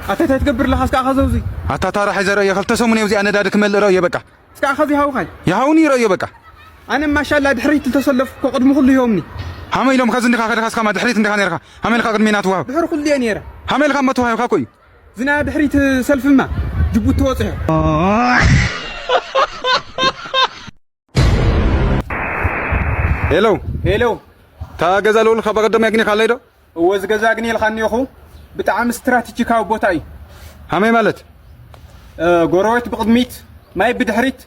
ኣታ እንታይ ትገብር ኣለኻ? እስከ ኣኻ ዘውዚ። ኣታ ታራ ሓይዘ ረእዮ፣ ክልተ ሰሙን እየ እዚኣ ነዳዲ ክመልእ ረእዮ በቃ። እስከ ኣኻ ዚሃውኻይ። ይሃውኒ ረእዮ በቃ። ኣነ ማሻላ ድሕሪት ዝተሰለፍኩ እኮ ቅድሚ ኩሉ ይሆምኒ። ሃመ ኢሎም ከዚ እንዲኻ ከድኻ እስካማ ድሕሪት እንዲኻ ነርካ። ሃመ ኢልካ ቅድሜና ትዋሃብ። ድሕሪ ኩሉ እየ ነይረ። ሃመ ኢልካ እሞ ተዋሂብካ እኮ እዩ። ዝና ድሕሪት ሰልፍማ ጅቡቲ ወፂሑ። ሄሎ። ሄሎ። እታ ገዛ ልውልካ በቀደም ያግኒኻ ኣለይ ዶ? እወ፣ እዚ ገዛ ኣግኒኤልካ እኒኦኹ። ብጣዕሚ ስትራቴጂካዊ ቦታ እዩ። ሃመይ ማለት? እ፣ ጎረቤት ብቕድሚት፣ ማይ ብድሕሪት፣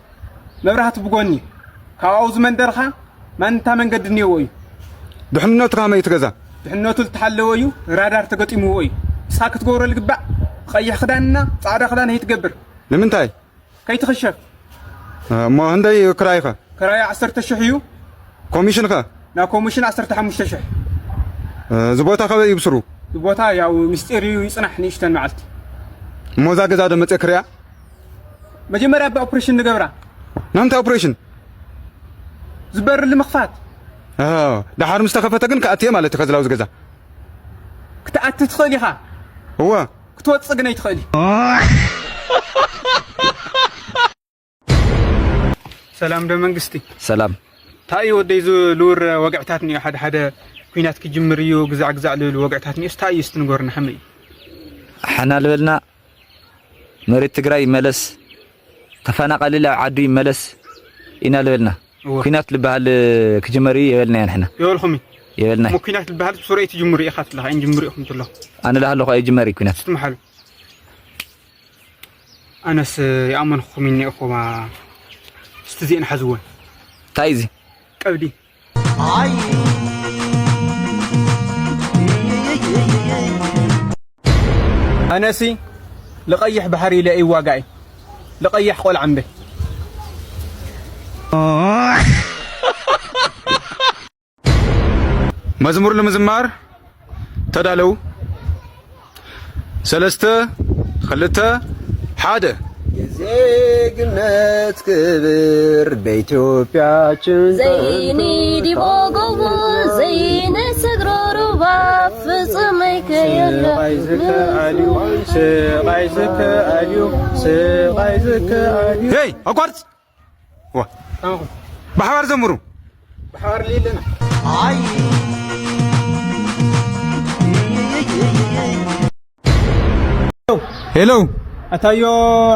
መብራህቲ ብጎኒ። ካብኡ ዝመንደርካ ማንታ መንገዲ እኒኦዎ እዩ። ድሕንነቱ ከመይ እቲ ገዛ? ድሕነቱ ዝተሓለወ እዩ። ራዳር ተገጢምዎ እዩ። ንስኻ ክትገብሮ ዝግባእ ቀይሕ ክዳንና ጻዕዳ ክዳን ኣይትገብር። ንምንታይ? ከይትኽሸፍ። እሞ ህንደይ ክራይኸ? ክራይ ዓሰርተ ሽሕ እዩ። ኮሚሽንኸ? ናብ ኮሚሽን ዓሰርተ ሓሙሽተ ሽሕ። እዚ ቦታ ከበይ እዩ ብስሩ? እቲ ቦታ ያው ምስጢር እዩ፣ ይጽናሕ ንእሽተን መዓልቲ። እሞ እዛ ገዛ ዶ መጽየ ክሪያ? መጀመርያ ብኦፕሬሽን ንገብራ። ናምንታይ ኦፕሬሽን? ዝበሪ ንምኽፋት። እ፣ ደሓር ምስ ተኸፈተ ግን ክኣትየ ማለት እዩ ከዚ ላውዚ ገዛ። ክትኣቲ ትኽእል ኢኻ። እወ። ክትወጽእ ግን ኣይትኽእል እዩ። ሰላም ዶ መንግስቲ? ሰላም። እንታይ እዩ ወደይ ዝልውር ወግዕታት እኒኦ፣ ሓደ ሓደ ኲናት ክጅምር እዩ፣ ግዛዕ ግዛዕ ልብል ወግዕታት እኒኦ፣ እንታይ እዩ እስቲ ንገሩና፣ ከመይ እዩ? ሓና ልበልና፣ መሬት ትግራይ ይመለስ፣ ተፈናቐሊ ኣብ ዓዱ ይመለስ ኢና ልበልና። እወ። ኲናት ልበሃል ክጅመር እዩ የበልና ኢና ንሕና። የበልኹም እዩ? የበልና እዩ። እሞ ኲናት ልበሃል ብስሩ ኣይትጅምሩ ኢኻ ትለኻ፣ ኣይንጅምሩ ኢኹም ትለኹ። ኣነ ልሃለኹ ኣይጅመር እዩ ኲናት። ስትምሓሉ። ኣነስ ይኣመንኹም እኒኦኹማ። እስቲ እዚአን ሓዝወን። እንታይ እዚ? ቀብዲ። ኣይ። ኣነሲ ልቐይሕ ባሕሪ ኢለ ይዋጋእ። ልቐይሕ ቆልዓ እምበይ። መዝሙር ንምዝማር ተዳለዉ። ሰለስተ፣ ክልተ፣ ሓደ። የዜግነት ክብር በኢትዮጵያችን ዘይንዲቦ ጎቦ፣ ዘይንሰግሮ ሩባ፣ ፍጹም ኣይከየለ። ስቓይ ዝከኣልዩ፣ ስቓይ ዝከኣልዩ፣ ስቓይ ዝከኣልዩ። ሄይ፣ ኣቋርጽ! ዋ። ብሓባር ዘምሩ። ብሓባር ሊልና። ሄሎ። ኣታዮ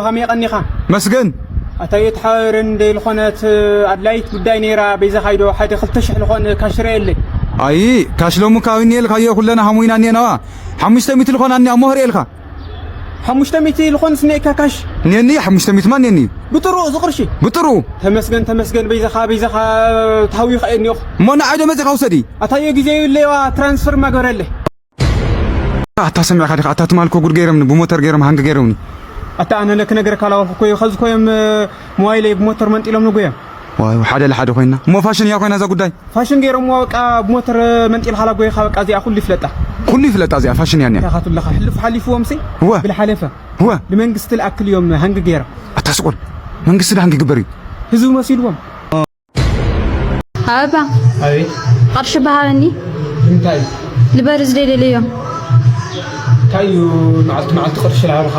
ሃመይ ቀኒኻ? መስገን። ኣታዮ ተሓባበረን እንደ ዝኾነት ኣድላይት ጉዳይ ነይራ፣ በይዛ ካይዶ ሓደ ክልተ ሽሕ ዝኾን ካሽ ርኤለይ። ኣይ፣ ካሽ ሎሚ ካዊ እኒኤልካዮ ኩለና ሃሙይና እኒኤናዋ። ሓሙሽተ ሚእቲ ዝኾን ኣኒኣ እሞ ህርኤልካ። ሓሙሽተ ሚእቲ ዝኾን ስኔካ ካሽ። እኒኤኒ፣ ሓሙሽተ ሚእቲ ማ እኒኤኒ። ብጥሩ፣ እዚ ቅርሺ። ብጥሩ። ተመስገን፣ ተመስገን፣ በይዛኻ፣ በይዛኻ ተሃዊኸ እኒኦኽ። እሞ ንዓይ ዶ መጺኻ ውሰዲ? ኣታዮ ግዜ የብለይዋ፣ ትራንስፈር ማግበረለይ። ኣታ ሰሚዕካ ዲኻ? ኣታ ትማል እኮ ጉድ ገይሮምኒ፣ ብሞተር ገይሮም ሃንግ ገይሮምኒ። ኣታ ኣነ ለክ ነገር ካላወልኩ እኮ እዩ፣ ኸዚ እኮ እዮም፣ እ፣ ሞባይለይ ብሞተር መንጢሎም ንጎዮም። ዋይ፣ ሓደ ለሓደ ኮይና። እሞ ፋሽን እያ ኮይና እዛ ጉዳይ። ፋሽን ገይሮምዋ በቃ፣ ብሞተር መንጢልካ ላጎይኻ በቃ፣ እዚኣ ኩሉ ይፍለጣ። ኩሉ ይፍለጣ እዚኣ ፋሽን እያ እኒኣ። እንታይ ካትብለኻ? ሕልፍ ሓሊፍዎም ሲ? እወ። ብልሓለፈ። እወ። ንመንግስቲ ልኣክል እዮም ሃንግ ገይራ። ኣታ ስቁር። መንግስቲ ዶ ሃንግ ይግበር እዩ? ህዝቢ መሲልዎም። ኣበባ። ኣቤት። ቅርሺ በሃበኒ። እንታይ? ልበርዝ ደደለዮ። እንታይ እዩ መዓልቲ መዓልቲ ቅርሺ ልሃብኻ?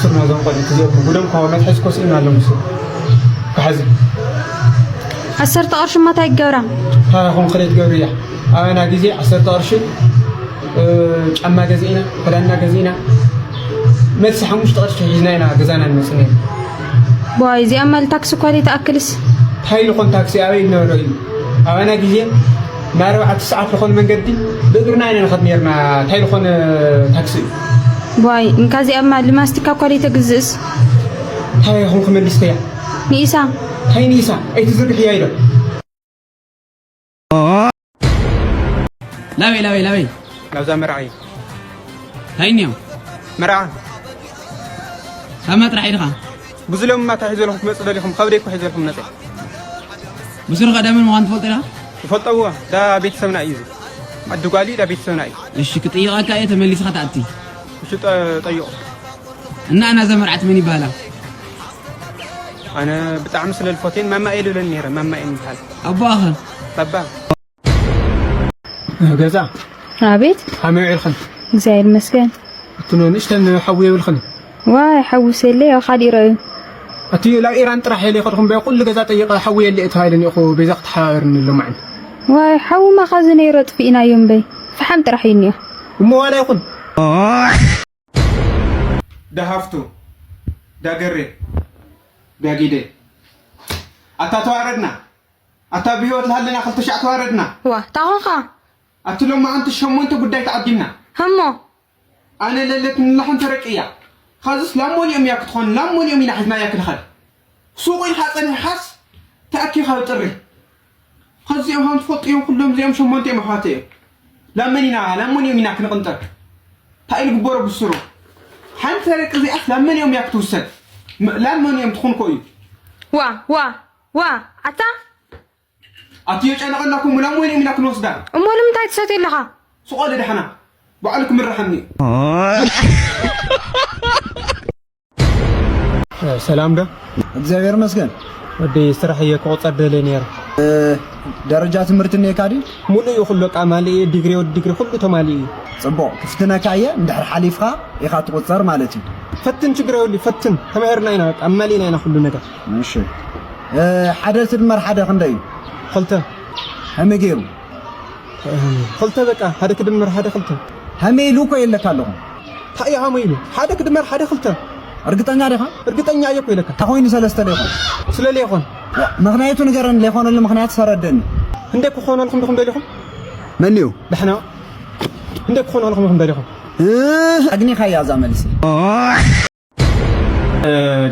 ስርና ዞም ቆልዑት እዚኦም ጉዶም ካብ መትሐዚ ኮስኢና ኣለዉ ምስ ክሓዚ። ዓሰርተ ቅርሺ እማ እንታይ ይገብራ? እንታይ ይኹን ክልተ ገብር እያ። ኣበና ግዜ ዓሰርተ ቅርሺ፣ እ፣ ጫማ ገዚእና፣ ክዳንና ገዚእና፣ መልሲ ሓሙሽተ ቅርሺ ሒዝና ኢና ገዛና ንመጽእ ነይርና። ዋይ፣ እዚኣ ማል ታክሲ እኳ ዘይትኣክልስ። እንታይ ዝኾን ታክሲ ኣበይ ዝነበረ እዩ? ኣባና ግዜ ንኣርባዕተ ሰዓት ዝኾነ መንገዲ ብእግርና ኢና ንኸድ ነይርና። እንታይ ዝኾነ ታክሲ እዩ? ዋይ፣ እንካ እዚኣ ማል ማስቲካ እኳ ዘይተግዝእስ። እንታይ ይኹን ክመሊስከያ? ንኢሳ። እንታይ ንኢሳ? ኣይትዝርግሕያ ኢሎ። ላበይ፣ ላበይ፣ ላበይ? ናብዛ መርዓ እዩ። እንታይ እኒኦ? መርዓ። ካብ መጥራሕ ኢድኻ? ጉዝሎም ማታ ሒዘልኩም ትመጽእ ደሊኹም፣ ከብደይ እኮ ሒዘልኩም መጸ። ብስሩ ቀዳምን ምዃን ትፈልጦ ኢኻ? ትፈልጠዎ፣ ዳ ቤተሰብና እዩ እዚ። ዓዲ ጓሊ ዳ ቤተሰብና እዩ። እሺ፣ ክጥይቐካ እየ፣ ተመሊስኻ ትኣቲ። እሺ፣ ጠ-፣ ጠይቑ። እና፣ ናዛ መርዓት መን ይበሃላ? ኣነ ብጣዕሚ ስለ ዝፈትየን ማማ እየ ልብለን ነይረ፣ ማማ እየን ይበሃል። ኣቦኣኸ? ባባ። ገዛ። ኣቤት። ከመይ ውዒልክን? እግዚኣብሔር ይመስገን። እትኖ ንእሽተን ሓዊ የብልኽን? ዋይ ሓዊ ሰለ ያው ካዲ ረዩ። እቲ ላብ ኢራን ጥራሕ የለ ይኸድኹም በይ ኩሉ ገዛ ጠይቐ ሓዊ የለ እቲ ሃይልን ይኹ በዛ ክትሓባበርኒ ሎማዕን። ዋይ ሓዊ ማኻ ዝነይሮ ጥፊእና እዮም በይ። ፈሓም ጥራሕ ይንዮ። እሞ ዋላ ይኹን። ዳሃፍቱ ዳገሬ ዳጊደ ኣታ ተዋረድና። ኣታ ብህይወት ለሃለና ክልተ ሻዕ ተዋረድና። ዋ ታኾንኻ። ኣቲ ሎማዓንቲ ሸሞንተ ጉዳይ ተዓዲምና። እሞ ኣነ ለለት ንላሕን ተረቅያ። ኻዝስ ላሞን እዮም እያ ክትኾን ላሞን እዮም ኢና ሒዝናያ ክንኸድ። ሱቕ ኢልካ ጸኒሕካስ ተኣኪኻ ብጥሪ። ኸዚኦም ሃም ትፈልጡ እዮም ኩሎም እዚኦም ሸሞንተ እዮም ኣሕዋተ እዮም። ላመን ኢና ላሞን እዮም ኢና ክንቕንጠር። እንታይ ኢሉ ግበሮ ብስሩ። ሓንቲ ተረቂ እዚኣስ ላመን እዮም እያ ክትውሰድ። ላመን እዮም ትኹን ኮ እዩ። ዋ ዋ ዋ ኣታ ኣቲ የጨነቐናኩም ላም ወይን ኢና ክንወስዳ። እሞ ንምንታይ ትሰትዮ ኣለኻ? ስቆሊ ደሓና ባዕሉ ክምርሓኒ እዩ። ሰላም ዶ? እግዚኣብሔር ይመስገን። ወዲ ስራሕ እየ ክቑፀር ደልየ ነይረ። ደረጃ ትምህርቲ እኒኤካ ድዩ? ሙሉእ እዩ ኩሉ በቃ ማልእ እየ ዲግሪ ወዲ ዲግሪ ኩሉ ተማልኡ እዩ። ፅቡቕ ክፍትነካ እየ እንድሕር ሓሊፍካ ኢኻ ትቑፀር ማለት እዩ። ፈትን ችግር የብሉ ፈትን ተማሂርና ኢና በቃ ኣማሊእና ኢና ኩሉ ነገር። እሺ ሓደ ትድመር ሓደ ክንደይ እዩ? ክልተ። ከመይ ገይሩ? ክልተ በቃ ሓደ ክድመር ሓደ ክልተ። ከመይ ኢሉ እኮ የለካ ኣለኹ። እንታይ እዩ ሃመ ኢሉ ሓደ ክድመር ሓደ ክልተ። እርግጠኛ ዲኻ? እርግጠኛ እየ እኮ ኢለካ። እንታይ ኮይኑ ሰለስተ ለይኾን? ስለ ለይኾን። ምኽንያቱ ንገረኒ ለይኾነሉ ምኽንያት ሰረደኒ። እንደ ክኾነልኩም ዲኹም ደሊኹም? መን እዩ? ደሕና። እንደ ክኾነልኩም ዲኹም ደሊኹም? ኣግኒኻያ እዛ መልሲ።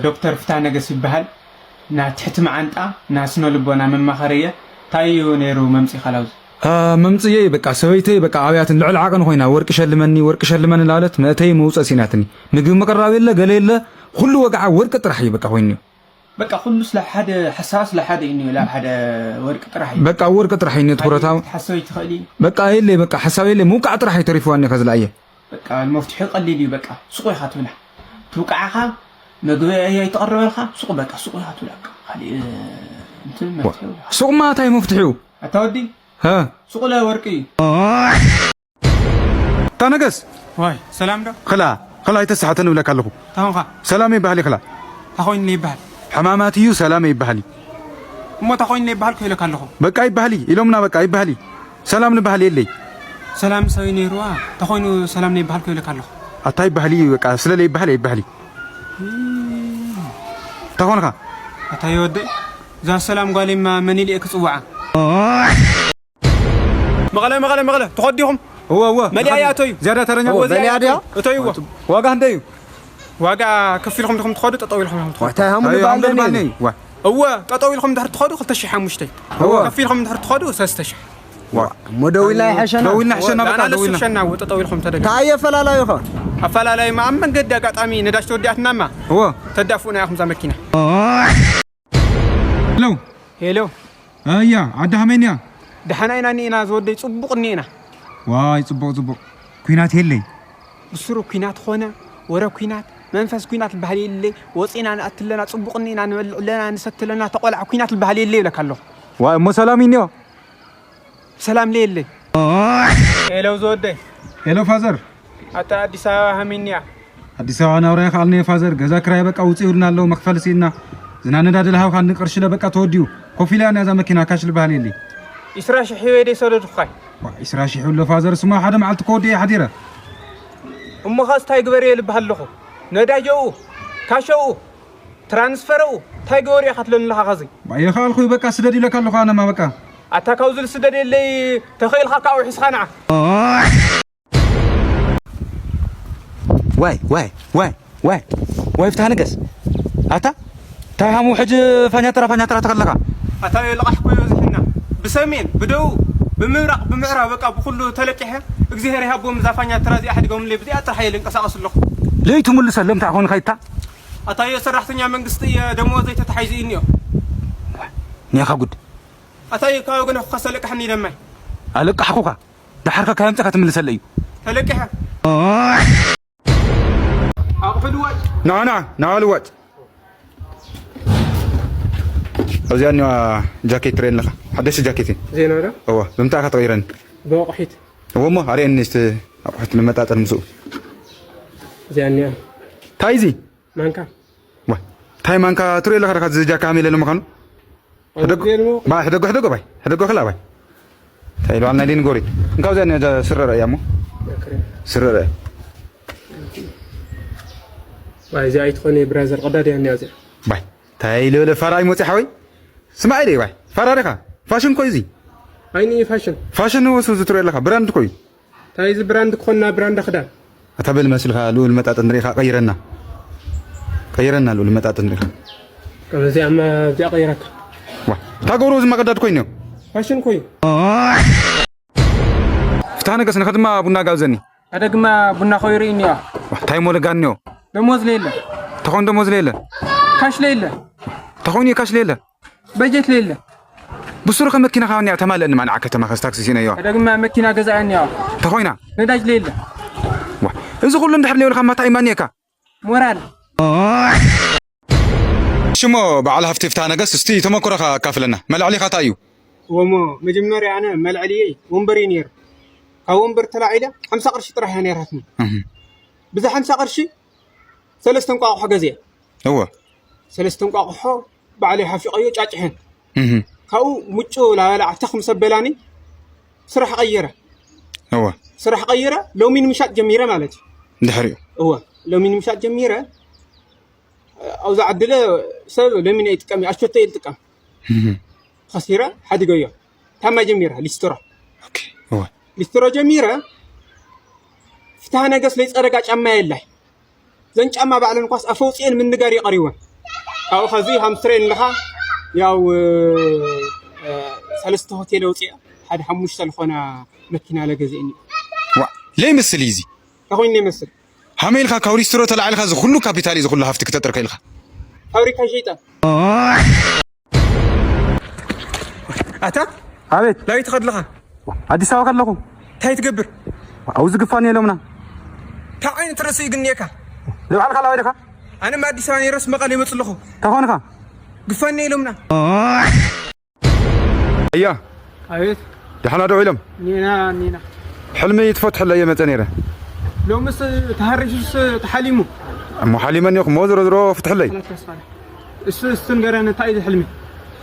ዶክተር ፍትሃነገስ ይበሃል። ና ትሕቲ መዓንጣ ና ስነ ልቦና መማኸሪ እየ። እንታይ እዩ ነይሩ መምፂእኻ ላውዚ? መምፅየይ በቃ ሰበይተይ በቃ ኣብያትን ልዕሊ ዓቐን ኮይና ወርቂ ሸልመኒ ወርቂ ሸልመኒ ላለት መእተይ መውፀእ ሲናትኒ ምግቢ ምቅራብ የለ ገለ የለ ኩሉ ወግዓ ወርቂ ጥራሕ እዩ በቃ ኮይኑ። በቃ ኩሉ ስለ ሓደ ሓሳብ ስለ ሓደ እዩ ላ ሓደ ወርቂ ጥራሕ እዩ። በቃ ወርቂ ጥራሕ እዩ ትኩረታው። ሓሳብ ይትኽእል እዩ። በቃ የለ በቃ ሓሳብ የለ ምውቃዕ ጥራሕ እዩ ተሪፍዋኒ ከዝላ እየ። በቃ መፍትሒ ቀሊል እዩ በቃ ሱቁ ኢኻ ትብላ ትውቃዓኻ መግቢ ኣይተቐረበልካ ሱቁ በቃ ሱቁ ኢኻ ትብላ በቃ ካሊእ እንትን መፍትሒ የብልካ። ሱቁማ እንታይ መፍትሒኡ? ኣታ ወዲ ሀ ሱቁ ለ ወርቂ እዩ። ታነገስ ዋይ ሰላም ዶ? ክላ ክላ ኣይተስሓተ ንብለካ ኣለኹ። ታኾንካ ሰላም ይበሃል ይኽላ። ታኾይን ይበሃል። ሕማማት እዩ ሰላም ይበሃል እዩ። እሞ ታኾይን ይበሃል ኮይለካ ኣለኹ። በቃ ይበሃል እዩ ኢሎምና በቃ ይበሃል እዩ። ሰላም ንበሃል የለይ። ሰላም ሰበይ ነይርዋ ተኾይኑ ሰላም ነይበሃል ኮይለካ ኣለኹ። ኣታ ይበሃል እዩ በቃ ስለለ ይበሃል ይበሃል እዩ። ታኾንካ ኣታ ይወደይ እዛ ሰላም ጓሌማ መን ኢልየ ክፅዋዓ? መቐለ መቐለ መቐለ ትኸዱ ዲኹም? እወ እወ መሊኣ እያ እተዩ። ዝያዳ ተረኛ እወ፣ እዚኣ መሊኣ እያ ድያ? እተዩ እወ። ዋጋ ክንደይ እዩ? ዋጋ ከፊልኩም ዲኹም ትኸዱ ጠጠው ኢልኩም ኢኹም ትኸዱ? ዋታ ሃሙ ኣይ፣ ንባል ሃሙ ደኒ። ንባል ነይ። ዋ። እወ ጠጠው ኢልኩም ድሕር ትኸዱ ክልተ ሺሕ ሓሙሽተ። እወ። ከፊልኩም ድሕር ትኸዱ ሰለስተ ሺሕ። ዋ። እሞ ደው ኢልና ይሓሸና። ደው ኢልና ይሓሸና፣ በቃ፣ ኣና ደው ኢልና። ለስሸና እወ ጠጠው ኢልኩም ተደገ። እንታይ ኣፈላላዩ ኸ? ኣፈላላይማ ኣብ መንገዲ ኣጋጣሚ ነዳጅ ተወዲኣትናማ። እወ። ተዳፍኡና ኢኹም እዛ መኪና። ሄሎ። ሄሎ። ኣያ፣ ዓዲ ሃመይ እኒኣ? ደሓና ኢና እኒኤና ዝወደይ፣ ጽቡቕ እኒኤና። ዋይ፣ ጽቡቕ፣ ጽቡቕ። ኲናት የለይ? ብስሩ ኲናት ኾነ፣ ወረ ኲናት፣ መንፈስ ኲናት ዝበሃል የለይ። ወጺእና ንኣቲ ኣለና፣ ጽቡቕ እኒኤና፣ ንበልዕ ኣለና፣ ንሰቲ ኣለና፣ ተቖልዓ ኲናት ዝበሃል የለይ ይብለካ ኣለኹ። ዋይ፣ እሞ ሰላም እዩ እኒኦ? ሰላም ለየለይ። ሄሎ ዝወደይ። ሄሎ ፋዘር። ኣታ ኣዲስ ኣበባ ሃሚንያ። ኣዲስ ኣበባ ናብራ ይኸኣልኒ ፋዘር፣ ገዛ ክራይ በቃ ውፅእ ይብልና ኣለዉ፣ መኽፈሊ ስኢንና። ዝና ነዳዲ ልሃብካ ንቅርሺ ለ በቃ ተወዲኡ። ኮፍ ኢላ እያ እዛ መኪና፣ ካሽ ልበሃል የለይ። ዒስራ ሽሕ ህይወይ ደይ ሰደድኩኻይ። ዋ፣ ዒስራ ሽሕ ኣሎ ፋዘር፣ ስማ ሓደ መዓልቲ ከወዲኡ እየ ሓዲረ። እሞ ኻስ እንታይ ግበር እየ ልበሃል ኣለኹ? ነዳጀኡ፣ ካሸኡ፣ ትራንስፈረኡ፣ እንታይ ገበሩ ኢኻ ትለኒ ኣለኻ ኸዚ? ዋ፣ የኸኣልኩ እዩ በቃ፣ ስደድ ኢለካ ኣለኹ ኣነማ በቃ። ኣታ ካብዚ ልስደድ የለይ፣ ተኸኢልካ ካብኡ ሒዝኻ ንዓ። ዋይ ዋይ ዋይ ዋይ ዋይ ፍትሃ ነገስ ኣታ ታይ ሃሙ ሕጂ ፋኛትራ ፋኛትራ ተኸለኻ ኣታ የለቃሕኩ በዝሕና ብሰሜን ብደቡብ ብምብራቕ ብምዕራብ በቃ ብኩሉ ተለቂሐ እግዚኣብሔር ይሃቦም እዛ ፋኛትራ እዚኣ ሓዲጎምለይ ብዚኣ ጥራሕ እየ ልንቀሳቐስ ኣለኹ። ለይቱ ምልሰሎም እንታይ ኾንካ ይታ ኣታዮ ሰራሕተኛ መንግስቲ እየ ደሞዘይ ተታሒዙ እዩ እኒኦ። ኒኻ ጉድ ኣታዮ ካብ ወገነ ክኸሰ ለቅሐኒ ደማይ ኣለቃሕኩኻ። ደሓር ከ ካየምጻካ ትምልሰለ እዩ። ተለቂሐ። ኣቑሑ ልዋጭ። ንዓ ንዓ ንዓ ልዋጭ። ኣብዚኣ እኒዋ ጃኬት ትርእየኒ ኣለኻ? ሓደሽቲ ጃኬት እየን። ዜና ዶ? እወ፣ ብምንታይ ኢኻ ትቕይረኒ? ብኣቑሒት። እወ እሞ ኣርእየኒ እስቲ ኣቑሑት ንመጣጠር ምስኡ። እዚኣ እኒኣ። እንታይ እዚ? ማንካ። ዋ፣ እንታይ ማንካ ትርኢ ኣለኻ? ደኻ ዝጃካ ሃሜለ ንምዃኑ? ሕደጎ፣ ኣውዴልሞ። ባይ፣ ሕደጎ፣ ሕደጎ፣ ባይ። ሕደጎ ክላ፣ ባይ። እንታይ ኢሉ፣ ኣናይ ሊን ጎሪ። እንካብ እዚኣ እኒኣ፣ እዛ ስረ ረእያ እሞ። ኦኬ። ስረ ረእያ። ባይ፣ እዚኣ ኣይትኾን፣ ብራዘር፣ ቀዳድ እያ እኒኣ እዚኣ። ባይ። እንታይ ኢሉ፣ ኢሉ፣ ፋራ ይመጽእ ሓወይ? ስማዕ ኢለ፣ ባይ። ፋራ ዲኻ? ፋሽን እኮ እዩ እዚ። ኣይኒ ፋሽን። ፋሽን ንወሱ ዝትርኢ ኣለኻ፣ ብራንድ እኮ እዩ። እንታይ እዚ ብራንድ ክኾንና ብራንድ ክዳን? ኣታ በል መሲልካ ልኡል መጣጥን ርኢኻ ቀይረና። ቀይረና ልኡል መጣጥን ርኢኻ። ካብ እዚኣ መ-፣ እዚኣ ቀይረካ። ዋ፣ እታ ገብሮ እዚ መቐዳድ ኮይኑ። ፋሽን ኮይኑ። ፍትሃ ነገስ ንኸድማ ቡና ጋብዘኒ። ኣደግማ ቡና ኮይሩ እኒኦ። ዋ፣ እንታይ ሞለጋኒዮ? ደሞዝ ለየለ። ተኾን ደሞዝ ለየለ። ካሽ ለየለ። ተኾን እዩ ካሽ ለየለ። በጀት ለየለ። ብሱሩ ከመኪና ካባኒ ተማለኒ ማንዓ ከተማ ከስ ታክሲ ሲነዮ። ኣደግማ መኪና ገዛኣኒ ያው። ተኾይና? ነዳጅ ለየለ። ዋ፣ እዚ ኩሉ እንድሕር ለይብልካ ማታ ይማንየካ? ሞራል። ሽሞ በዓል ሃፍቲ ፍትሃ ነገስ፣ እስቲ ተመክሮኻ ኣካፍለና። መልዕሊኻ እንታይ እዩ? እወሞ፣ መጀመርያ ኣነ መልዕልየይ ወንበር እዩ ነይሩ። ካብ ወንበር ተላዒለ ሓምሳ ቅርሺ ጥራሕ እያ ነይራትኒ። እህ። ብዛ ሓምሳ ቅርሺ ሰለስተ እንቋቑሖ ገዚአ። እወ። ሰለስተ እንቋቑሖ ባዕለይ ሓፊቐዮ ጫጭሐን። እህ። ካብኡ ሙጩ ላበላ ዓተኽ ምስ ኣበላኒ ስራሕ ቀይረ። እወ። ስራሕ ቀይረ፣ ሎሚ ንምሻጥ ጀሚረ ማለት እዩ። ድሕሪኡ? እወ፣ ሎሚ ንምሻጥ ጀሚረ። ኣብዛ ዓድለ ሰብ ለሚን ኣይጥቀም፣ ኣሽቶተ ይጥቀም። እህ። ከሲረ ሓዲገዮ። ታማ ጀሚረ ሊስትሮ። ኦኬ። እወ። ሊስትሮ ጀሚረ። ፍትሃ ነገስ ለይጸረጋ ጫማ የላይ። ዘን ጫማ ባዕለን ኳስ ኣፈውፅኤን ምንጋር ይቐሪወን። ካብኡ ኸዚ ሃምስትሬን ኣለኻ። ያው፣ እ፣ እ፣ ሰለስተ ሆቴል ኣውፅአ። ሓደ ሓሙሽተ ዝኾና መኪና ለገዚእኒ። ዋ፣ ለይመስል እዩ እዚ። ተኾይኑ ይመስል። ሃመይ ኢልካ ካብ ሊስትሮ ተላዒልካ እዚ ኩሉ ካፒታል፣ እዚ ኩሉ ሃፍቲ ክተጥር ከይልካ? ፋብሪካ ሸይጠ። ኣታ? ኣቤት። ናበይ ትኸድ ኣለኻ? ኣዲስ ኣበባ ከለኹ። እንታይ ትገብር? ኣብዚ ግፋን የሎምና። እንታይ ዓይነት ርእሲ እዩ ግን እኒኤካ? ንባዕልኻ ላባይ ዲኻ? ኣነ ኣዲስ ኣበባ ነይረስ መቐለ ይመጽእ ኣለኹ። እንታይ ኾንካ? ግፋን የሎምና። እያ። ኣቤት። ደሓና ዶ ኢሎም? ኒና፣ ኒና። ሕልሚ ትፈትሐለይ እየ መጸ ነይረ። ሎምስ ተሃሪሱስ ተሓሊሙ። እሞ ሓሊመኒ እኹ፣ እሞ ዝሮ ዝሮ ፍትሕለይ። ሓላት ተስፋ። እሱ፣ እሱ ንገረኒ፣ እንታይ እዩ ሕልሚ?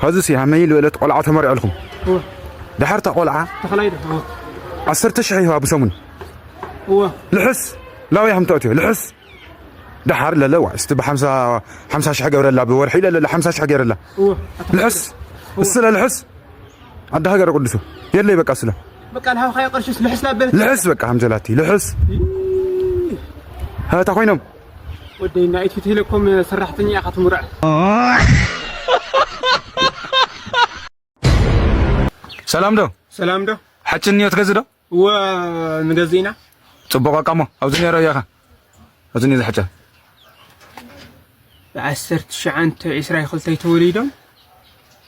ኸዚ ሲ ሃመይ ልእለት ቆልዓ ተመርዕልኩም። እወ። ድሓር እታ ቆልዓ ተኽላይ ዶ? እወ። ዓሰርተ ሽሕ ይህባ ብሰሙን። እወ። ልሕስ፣ ላበይ ሃምቶ እትዮ፣ ልሕስ። ድሓር ለለ፣ ዋ፣ እስቲ ብሓምሳ፣ ሓምሳ ሽሕ ገብረላ፣ ብወርሒ ለለ፣ ሓምሳ ሽሕ ገብረላ። እወ። ልሕስ፣ እወ። እስለ ልሕስ። ኣደ ሃገር ቅዱሱ። የለይ በቃ ስለ። በቃ ልሃብኻዮ ቅርሽስ ልሕስ ላበለት። ልሕስ በቃ ሃምጀላቲ፣ ልሕስ። ይይ። ሀ፣ እታ ኮይኖም። ወደይ፣ ናይ ኢትዮ ቴሌኮም ሰራሕተኛ ኢኻ ትምርዕ። ሰላም ዶ? ሰላም ዶ? ሓጭን እዮ ትገዝእ ዶ? እወ፣ ንገዝእ ኢና። ጽቡቕ፣ በቃ እሞ፣ ኣብዚ ነይረ እያኻ። ኣብዚ ነይረ ዝሓጨ። ብዓሰርተ ትሽዓተ ዒስራ ክልተ ተወሊዶም፣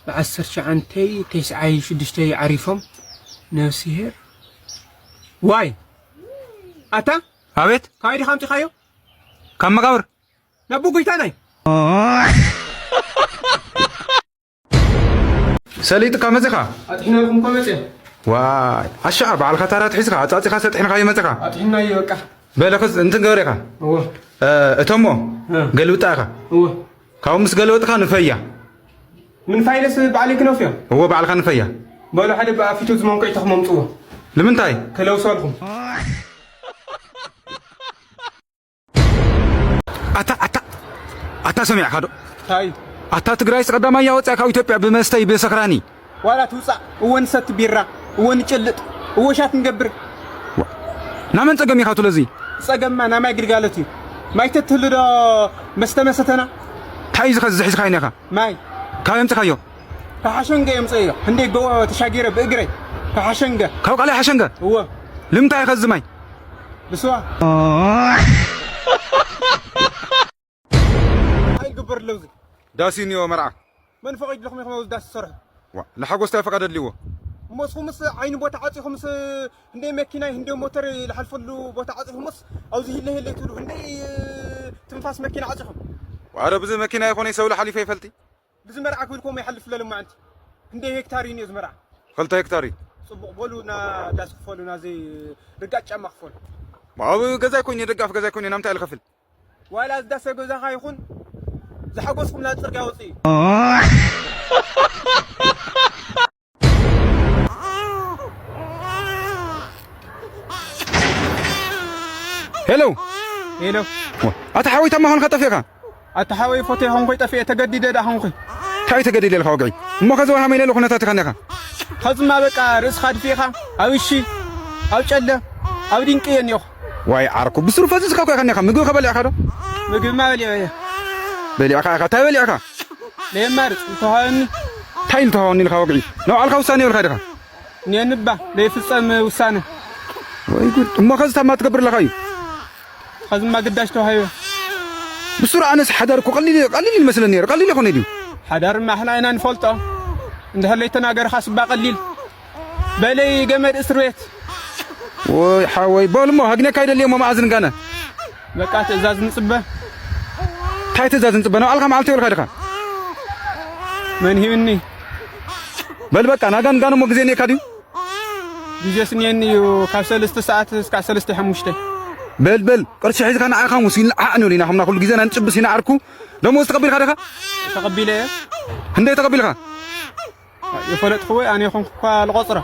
ብዓሰርተ ትሽዓተ ተስዓይ ሽዱሽተ ዓሪፎም። ነፍስሄር። ዋይ! ኣታ? ኣቤት! ካበይ ዲኻ ኣምጺኻዮ? ካብ መቃብር። ናብ ጎይታናይ። ሰሊጥካ መጺኻ? ኣጥሒናልኩም እኮ መጺአ። ዋይ፣ ኣሻ፣ ባዕልኻ ታራ ኣትሒዝካ፣ ኣጻጺኻ ሰጢሕንካዮ መጺኻ? ኣጥሒናዮ በቃ። በለ፣ ኸስ እንትን ገበሬኻ? እወ። እ፣ እቶሞ፣ እ። ገልብጣ ኢኻ። እወ። ካብኡ ምስ ገልበጥካ ንፈያ። ምን ፋይለስ ባዕለይ ክነፍዮ? እወ፣ ባዕልኻ ንፈያ። በሉ፣ ሓደ ብኣፊቱ ዝመንኩዒ ተኽሞምጽዎ። ንምንታይ? ክለውሰልኩም። ኣታ፣ ኣታ፣ ኣታ ሰሚዕካ ዶ? እንታይ? ኣታ ትግራይስ ቀዳማይ እያ ወፂኣ ካብ ኢትዮጵያ ብመስተይ ብሰኽራኒ። ዋላ ትውፃእ፣ እወ ንሰቲ ቢራ፣ እወ ንጨልጥ፣ እወ ሻት ንገብር። ዋ፣ ናመን ፀገም ኢኻ ትብሎ እዚ? ፀገምማ ናይ ማይ ግልጋሎት እዩ። ማይ ተትህሉ ዶ መስተ መሰተና? እንታይ እዩ ዝኸዚ ዝሒዝካ ኢኻ? ማይ። ካበይ ኣምፂኻዮ? ካብ ሓሸንገ እየ ኣምፅአዮ። ህንደይ ጎቦ ተሻጊረ ብእግረይ። ካብ ሓሸንገ። ካብ ቃላይ ሓሸንገ? እወ። ልምንታይ ኢኻ እዚ ማይ? ብስዋ። እንታይ ይግበር ኣሎ እዚ? ዳስ እዩ እኒኦ መርዓ። መን ፈቒድልኩም ኢኹም ኣብዚ ዳስ ትሰርሑ? ዋ፣ ንሓጎስ እንታይ ፈቓድ ኣድልይዎ? እሞ እስኹምስ ዓይኒ ቦታ ዓፂኹምስ፣ ህንደይ መኪና፣ ህንደይ ሞተር ዝሓልፈሉ ቦታ ዓፂኹምስ፣ ኣብዚ ሂለ ሂለ ትብሉ፣ ህንደይ ትንፋስ መኪና ዓፂኹም? ዋረ፣ ብዚ መኪና ይኾነ ሰብ ሓሊፈ ይፈልጥ? ብዚ መርዓ ክብልኩም ይሓልፍ ለሎማዓንቲ። ህንደይ ሄክታር እዩ እኒኦ እዚ መርዓ። ክልተ ሄክታር እዩ። ፅቡቕ በሉ፣ ና ዳስ ክፈሉ፣ ናዚ ርጋጭ ጫማ ክፈሉ። ኣብ ገዛይ ኮይነ፣ ደጋፍ ገዛይ ኮይነ፣ ናምታይ ልኸፍል? ዋላ ዝዳሰ ገዛኻ ይኹን፣ ዝሓጎስኩም ናብ ጽርግያ ውጽእ እዩ። ሄሎ። ሄሎ። ኣታ ሓወይ፣ ታማ ኾንካ ጠፊእካ? ኣታ ሓወይ፣ ፎቶ ይኾንኩይ ጠፊኤ፣ ተገዲደ ደኣ ኾንኩይ። እንታይ ተገዲደ ኢልካ ወግዒ? እሞ ከዚ ወሃመ ኢለ ኩነታት ኢኻ እኒኻ። ኸዝማ በቃ ርእስኻ ድፊእኻ፣ ኣብ እሺ፣ ኣብ ጨለ፣ ኣብ ድንቂ እየ እኒኦኹ። ዋይ ዓርኩ፣ ብስሩ ፈዚዝካ እኮ ኢኻ እኒኻ። ምግቢ ከበሊዕካ ዶ? ምግብማ በሊዐ እየ። በሊዕካ ኢኻ። እንታይ በሊዕካ? ለየማርጽ፣ ዝተዋሃበኒ። እንታይ ዝተዋሃበኒ ኢልካ ወግዒ? ንባዕልካ ውሳኔ ይብልካ ዲኻ? ኔንባ፣ ለይፍጸም ውሳነ። ወይ ጉድ። እሞ ከዚ ታማ ትገብር ኣለኻ እዩ? ኸዝማ ግዳሽ ተዋሂበ። ብስሩ ኣነስ ሓዳር እኮ ቀሊል፣ ቀሊል ይመስለኒ ነይሩ። ቀሊል ይኾነ ድዩ? ሓዳርማ ኣሕና ኢና ንፈልጦ። እንድሕር ለይተናገርኻስ እባ ቀሊል። በለይ ገመድ እስር ቤት። ወይ ሓወይ፣ በል እሞ ሃግነካ ኣይደልየ እሞ መኣዝን ጋነ። በቃ ትእዛዝ ንጽበ። እንታይ ትእዛዝ ንጽበ? ንባዕልካ መዓልቲ ይበልካ ዲኻ? መን ሂብኒ? በል በቃ ናጋን ጋን እሞ ግዜ እኒኤካ ድዩ? ግዜ ስንየኒ እዩ ካብ ሰለስተ ሰዓት እስካዕ ሰለስተ ሓሙሽተ። በል በል ቅርሺ ሒዝካ ንዓኻ ሙስ ኢልና ዓዕ ንብል ኢና። ከምና ኩሉ ግዜና ንጭብስ ኢና ዓርኩ። ደሞዝ ተቐቢልካ ዲኻ? ተቐቢለ እየ። ክንደይ ተቐቢልካ? የፈለጥኩ ወይ ኣነ ይኹንኩ እኳ ልቆጽራ።